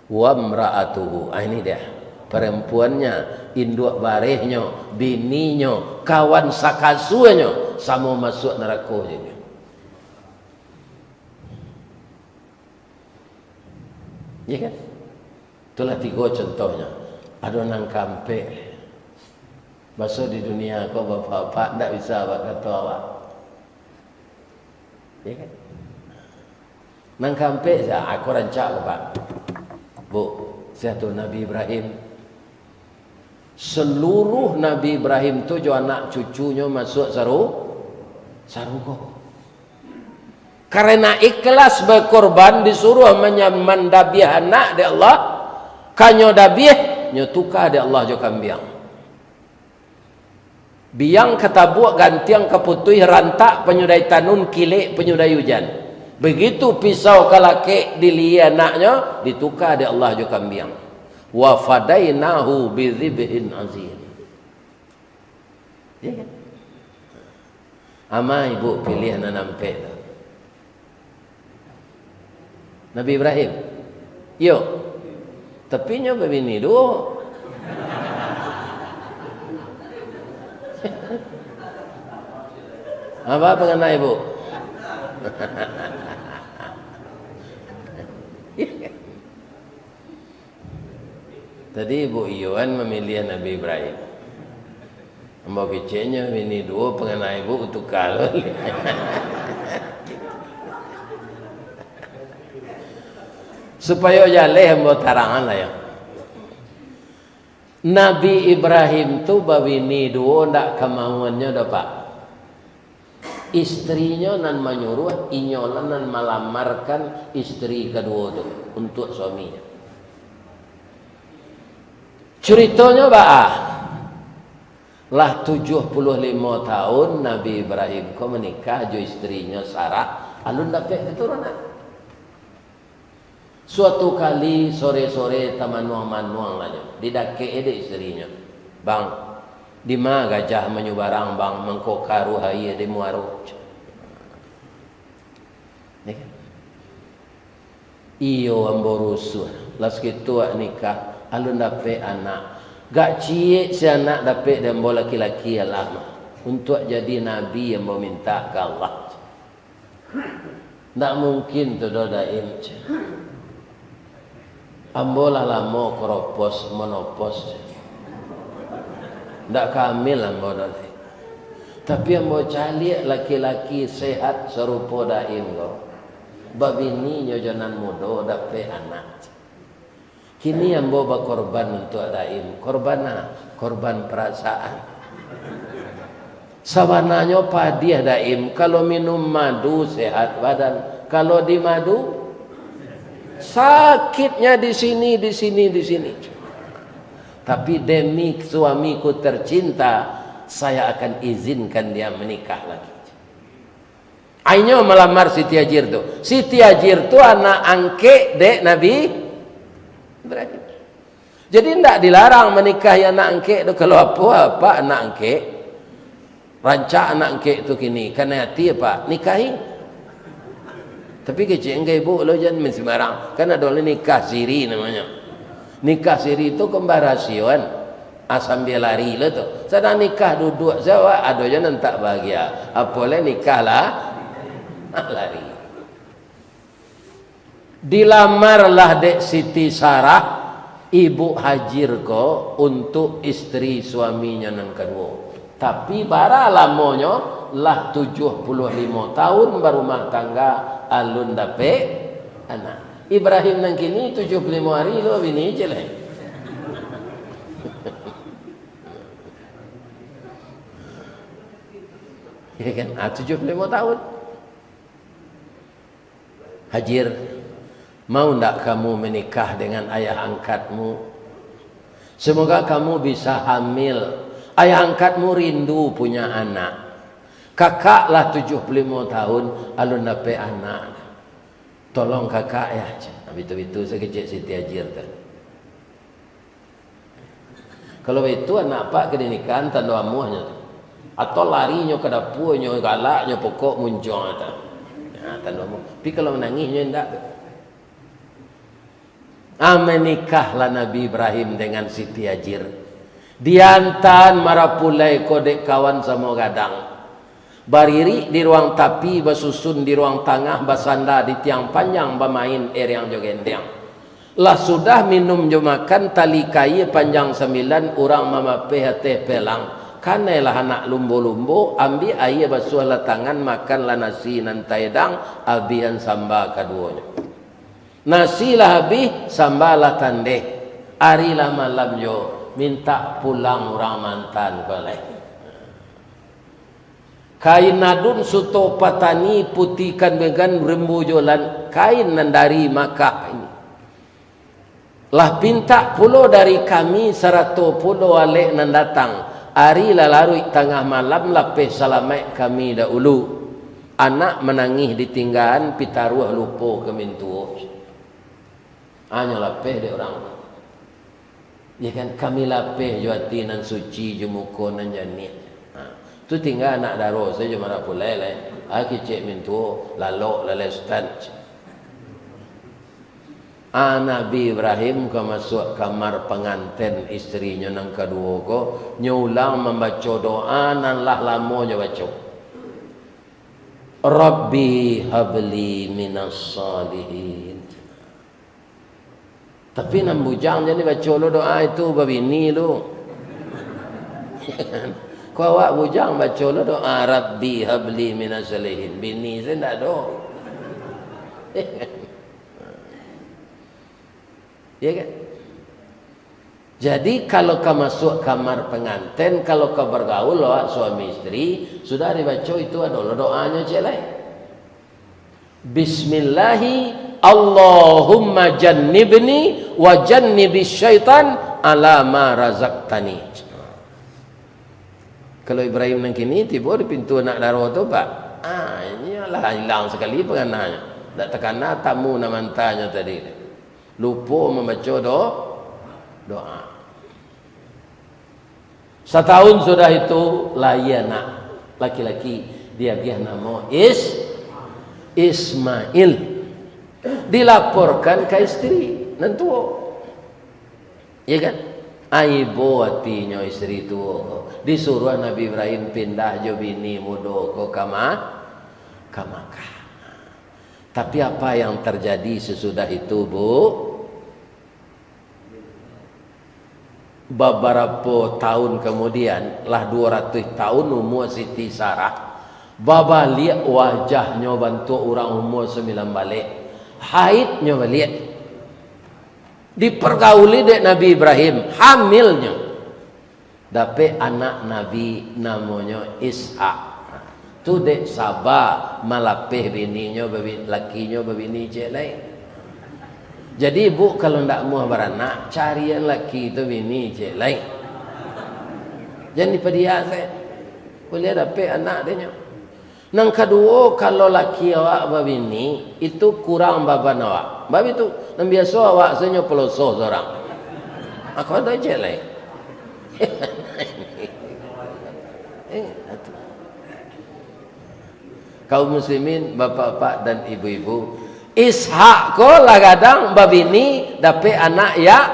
Wa mra'atuhu, ah, ini dia. Perempuannya, induak barehnyo, bininyo, kawan sakasuanyo, samo masuak narako jo inyo. Iya kan? Itulah tigo contohnyo. Ado nan kaampek. Baso di dunia ko, bapak-bapak, ndak bisa bakato awak. Iya kan? Nan kaampek sa, aku rancak ko, Pak. Bu, sia tu Nabi Ibrahim. Seluruh Nabi Ibrahim tu jo anak cucunyo masuak saru-, sarugo. Karena ikhlas bakorban, disuruah manya-, mandabiah anak dek Allah, kanyo dabiah, nyo tuka dek Allah jo kambiang. Biang ka tabuak, gantiang ka putuih, rantak panyudai tanun, kilek panyudai ujan. Begitu pisau ka lakek di lihia anaknyo, dituka dek Allah jo kambiang. Wa fadainahu bidzibhin azim. Iya kan? Ama ibu pilih nan ampek tu. Nabi Ibrahim. Iyo. Tapi nyo babini duo. Apa pangana ibu? Tadi Ibu Iwan mamiliah Nabi Ibrahim. Ambo keceknyo bini duo, pangana ibu tuka lo. Supayo jaleh ambo tarangan lah yo. Nabi Ibrahim tu babini duo ndak kamauannyo doh, Pak. Istrinyo nan manyuruah, inyolah nan malamarkan istri kaduo tu untuak suaminyo. Curitonyo baa? Lah tujuah puluah limo taun Nabi Ibrahim ko manikah jo istrinyo Sarah, alun dapek katurunan. Suatu kali sore-sore tamanuang-manuang lah nyo, didakek dek istrinyo. "Bang, dima gajah manyubarang, Bang, mangko karuah aia di muaro?" Ya kan? "Iyo, ambo rusuah. Lah sakitu wak nikah, alun dapek anak. Gak ciek se anak dapek di ambo laki-laki, alah mah. Untuak jadi nabi ambo mintak ka Allah." "Ndak mungkin tu doh, Daim. Ambo lah lamo koropos, monopos. Ndak kamil ambo doh, Daim. Tapi ambo caliak laki-laki sehat sarupo Daim ko. Babini nyo jo nan mudo, dapek anak. Kini ambo bakorban untuak Daim. Korban a? Korban parasaan. Sabananyo padiah Daim, kalau minum madu sehat badan, kalau di madu sakitnya di sini, di sini, di sini. Tapi demi suamiku tercinta, saya akan izinkan dia menikah lagi." Ainyo malamar Siti Hajir tu. Siti Hajir tu anak angkek dek Nabi Ibrahim. Jadi, ndak dilarang manikahi anak angkek tu. Kalau apo, apak anak angkek, rancak anak angkek tu kini, kanai ati apak, nikahi. Tapi kecek angkek ibu lo, jan main sembarang. Kan ado lah nikah siri namonyo. Nikah siri tu kembar rasioan. Ah, sambia lari lo tu. Sadang nikah duduak se awak, ado juo nan tak bahagia. Apo lai nikah lah lari. Dilamarlah dek Siti Sarah, ibu Hajir ko, untuak istri suaminyo nan kaduo. Tapi bara lamonyo, lah tujuah puluah limo taun barumah tangga, alun dapek anak. Ibrahim nan kini tujuah puluah limo ari lo bini ciek lai. Ya kan? Ah, tujuah puluah limo taun. "Hajir, mau ndak kamu menikah dengan ayah angkatmu? Semoga kamu bisa hamil. Ayah angkatmu rindu punya anak. Kakak lah tujuah puluah limo taun, alun dapek anak. Tolong kakak ya." Nah, bitu-bitu se kecek Siti Hajir tu. Kalau baitu, anak apak ka dinikahan tando amuahnyo tu. Atau larinyo ka dapua, nyo galak, nyo pokok muncuang tu. Nah, tando mu. Tapi kalau manangih nyo indak tu. Ah, manikahlah Nabi Ibrahim dengan Siti Hajar. Diantaan marapulai ko dek kawan samo gadang. Baririk di ruang tapi, basusun di ruang tangah, basanda di tiang panjang, bamain eriang jo gendang. Lah sudah minum jo makan, tali kaia panjang sambilan, urang mamapeh ateh pelang. Kanailah anak lumbo-lumbo, ambiak aia basuahlah tangan, makanlah nasi nan taedang, abihan samba kaduonyo. Nasi lah abih, samba lah tandeh. Ari lah malam jo, mintak pulang urang mantan ko lai. Kain nadun suto patani, putikan dengan rembu jolan, kain nan dari Makkah ini. Lah pintak pulo dari kami, sarato pulo alek nan datang. Ari lah laruik tangah malam, lapeh salamaik kami dahulu. Anak manangih ditinggaan, pitaruah lupo ka mintuo. Hanyo lapeh dek urang. Ya kan, kami lapeh jo ati nan suci, jo muko nan janiah. Ha, tu tingga anak daro sajo marapulai lai. Ah, kicek mintuo, lalok lalai ustaz. Ah, Nabi Ibrahim ka masuak kamar panganten isterinyo nan kaduo ko, nyo ulang mambaco doa nan lah lamo nyo baco. "Rabbi habli minas salihin." Tapi nan bujang jadi baco lo doa itu babini lu. Kok awak bujang baco lo doa, "Rabbi habli minas salihin." Bini se ndak ado. Ya kan? Jadi, kalau ka masuak kamar panganten, kalau ka bargaul awak suami isteri, sudah dibaco itu ado lo doanyo, cek lai. Bismillahi, Allahumma jannibni wa jannibis syaitan ala ma razaqtani. Kalau Ibrahim nan kini tibo di pintu anak daro tu, Pak, ah, inyo lah ilang sakali pangananyo. Ndak takana tamu nan mantanyo tadi. Lupo mambaco do-, doa. Satahun sudah itu, lahia anak laki-laki, diagiah namo Is-, Ismail. Dilaporkan ka isteri nan tuo. Ya kan? Aibo atinyo isteri tuo ko. Disuruah Nabi Ibrahim pindah jo bini mudo ko ka Ma-, ka Makkah. Tapi apa yang terjadi sesudah itu, Bu? Babarapo tahun kamudian, lah duo ratuih tahun umua Siti Sarah, babaliak wajahnyo bantuak urang umua sambilan baleh, haidnyo baliak. Dipargauli dek Nabi Ibrahim, hamilnyo. Dapek anak Nabi namonyo Ishak. Tu dek saba malapeh bininyo babi-, lakinyo babini ciek lai. Jadi, ibu kalau ndak muah baranak, carian laki tu bini ciek lai. Jan dipadiah se. Buliah dapek anak dek nyo. Nan kaduo, kalau laki awak babini, itu kurang baban awak. Bab itu, nan biaso awak sajo poloso surang. Ako ado ciek lai. Eh, atu. Kaum muslimin, bapak-bapak dan ibu-ibu, Ishak ko lah gadang babini, dapek anak Ya-,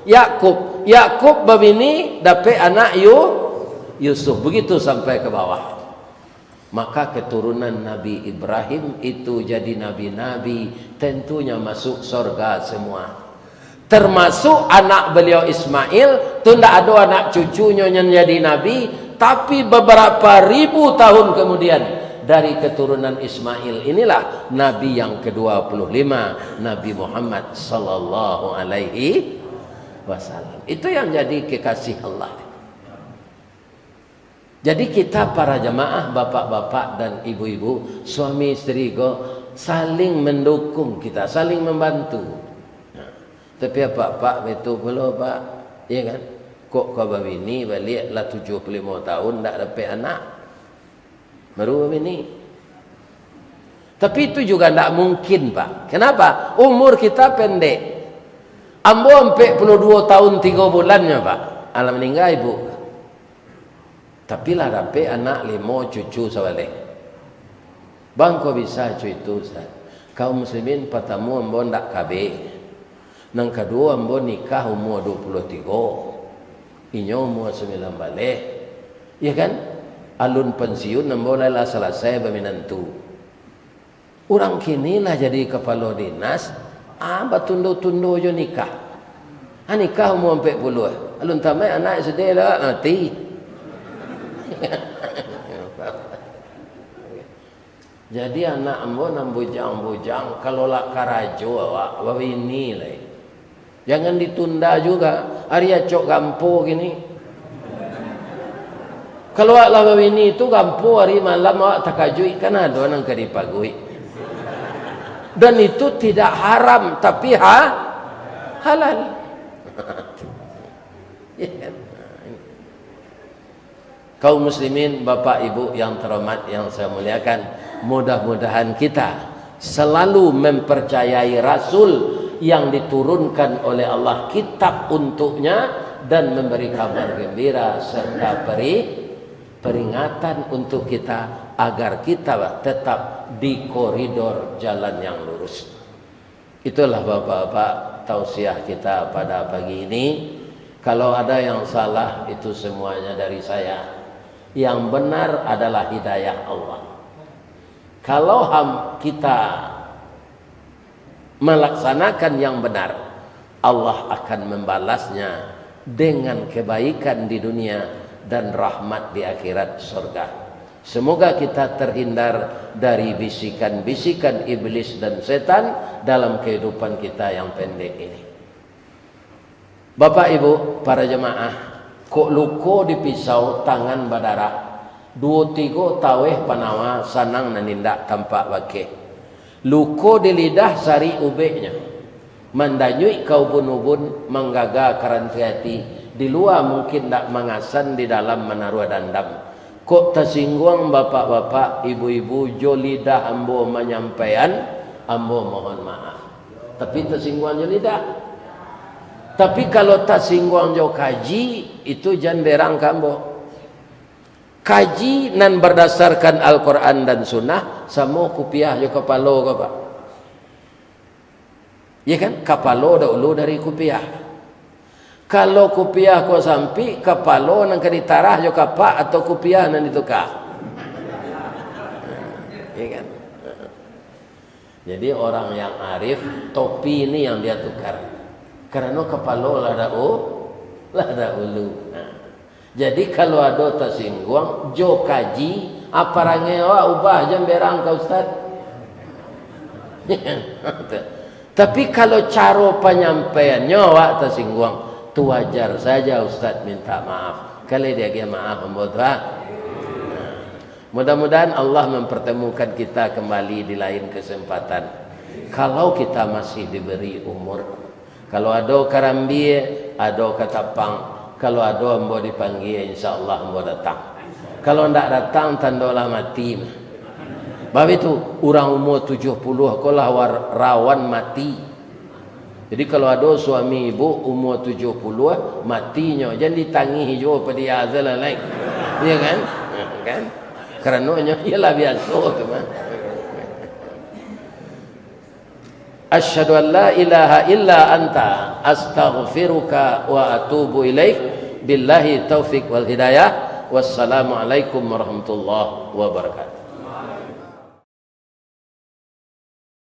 Yakub. Yakub babini, dapek anak Yu-, Yusuf. Begitu sampai ke bawah. Maka keturunan Nabi Ibrahim itu jadi nabi-nabi, tentunya masuk sorga semua. Termasuk anak beliau Ismail, tu ndak ado anak cucunyo yang jadi nabi, tapi beberapa ribu tahun kemudian, dari keturunan Ismail inilah nabi yang kedua puluh lima, Nabi Muhammad sallallahu alaihi wasallam. Itu yang jadi kekasih Allah. Jadi, kita para jamaah, bapak-bapak dan ibu-ibu, suami isteri ko, saling mendukung kita, saling membantu. Nah, tapi apak-apak betul pulo, Pak. Iya kan? Kok ka babini baliak lah tujuh puluh limo tahun ndak dapek anak. Baru babini. Tapi itu juga ndak mungkin, Pak. Kenapa? Umur kita pendek. Ambo ampek puluh duo tahun tigo bulannyo, Pak. Alah meninggal ibu. Tapi lah dapek anak limo, cucu sabaleh. Bang, kok bisa cucu itu, Ustaz? Kaum muslimin, partamo, ambo ndak kabek. Nan kaduo, ambo nikah umua duo puluah tigo. Inyo umua sambilan baleh. Iyo kan? Alun pansiun, ambo lah, lah salasai baminantu. Urang kini lah jadi kapalo dinas, ah, batundo-tundo jo nikah. Ah, nikah umua ampek puluah. Alun tamaik anak S D lah mati. Jadi anak ambo nan bujang-bujang, kalau lah karajo awak, babini lai. Jangan ditunda juga. Ari acok gampo kini. Kalau awak lah babini tu, gampo ari malam awak takajuik, kan ado nan ka dipaguik. Dan itu tidak haram, tapi ha-, halal. Kaum muslimin, bapak ibu yang terhormat, yang saya muliakan, mudah-mudahan kita selalu mempercayai Rasul yang diturunkan oleh Allah, kitab untuknya, dan memberi kabar gembira serta peri-, peringatan untuk kita agar kita tetap di koridor jalan yang lurus. Itulah, bapak-bapak, tausiah kita pada pagi ini. Kalau ada yang salah, itu semuanya dari saya. Yang benar adalah hidayah Allah. Kalau ham-, kita melaksanakan yang benar, Allah akan membalasnya dengan kebaikan di dunia dan rahmat di akhirat surga. Semoga kita terhindar dari bisikan-bisikan iblis dan setan dalam kehidupan kita yang pendek ini. Bapak, Ibu, para jemaah, kok luko di pisau, tangan badarah, duo tigo taweh panawa, sanang nan indak tampak bakeh. Luko di lidah, sarik ubeknyo, mandanyuik ka ubun-ubun, manggaga ka rantai ati, di lua mungkin ndak mangasan, di dalam manaruah dandam. Kok tasingguang bapak-bapak, ibu-ibu, jo lidah ambo manyampaian, ambo mohon maaf. Tapi tasingguang jo lidah. Tapi kalau tasingguang jo kaji, itu jan berang ka ambo. Kaji nan bardasarkan Al-Quran dan Sunnah, samo kupiah jo kapalo ko, Pak. Ya kan? Kapalo dahulu dari kupiah. Kalau kupiah ko sampik, kapalo nan ka ditarah jo kapak atau kupiah nan dituka? Ya kan? Jadi orang yang arif, topi ni yang dia tukar. Karano kapalo lah dahulu, lah dahulu. Nah. Jadi, kalau ado tasingguang, jo kaji, ah, parangai awak ubah, jan berang ka ustaz. Tapi, kalau caro panyampaiannyo awak tasingguang, tu wajar saja ustaz minta maaf. Kalau diagiah maaf, ambo tu, ah. Mudah-mudahan Allah mempertemukan kita kembali di lain kesempatan. Kalau kita masih diberi umur, Kalau ado karambia, ado katapang. Kalau ado ambo dipanggia, insya Allah ambo datang. Kalau ndak datang, tando lah mati. Bab itu, urang umua tujuah puluah ko lah war-, rawan mati. Jadi, kalau ado suami ibu umua tujuah puluah, matinyo, jan ditangih juo padiah se lah, lai. Iya kan? Kan? Karano nyo, iyolah biaso tu mah. Asyhadu an la ilaha illa anta, astaghfiruka wa atubu ilaik. Billahi taufik wal hidayah. Wassalamualaikum warahmatullahi wabarakatuh.